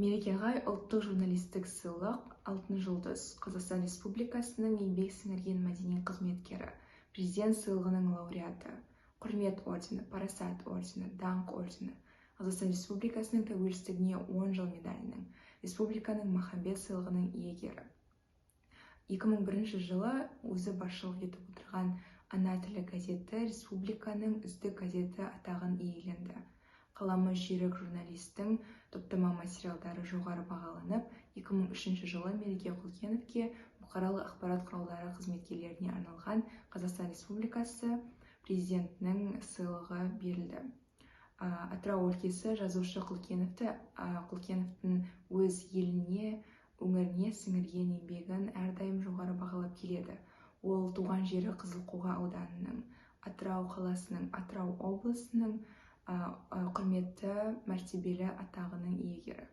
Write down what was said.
Мереке ағай ұлттық журналистік сыйлық, «Алтын жұлдыз», Қазақстан Республикасының еңбек сіңірген мәдени қызметкері, Президент сыйлығының лауреаты, Құрмет ордені, Парасат ордені, Даңқ ордені, Қазақстан Республикасының тәуелсіздігіне 10 жыл медалінің, республиканың Махамбет сыйлығының иегері. 2001 жылы өзі басшылық етіп отырған «Ана тілі» газеті республиканың үздік газеті атағын иеленді. Қаламы жүйрік журналистің топтама материалдары жоғары бағаланып, 2003 жылы Мереке Құлкеновке бұқаралық ақпарат құралдары қызметкерлеріне арналған Қазақстан Республикасы Президентінің сыйлығы берілді. Атырау өлкесі жазушы Құлкеновті, Құлкеновтің өз еліне, өңіріне сіңірген еңбегін әрдайым жоғары бағалап келеді. Ол туған жері Қызылқоға ауданының, Атырау қаласының, Атырау облысының құрметті, мәртебелі атағының иегері.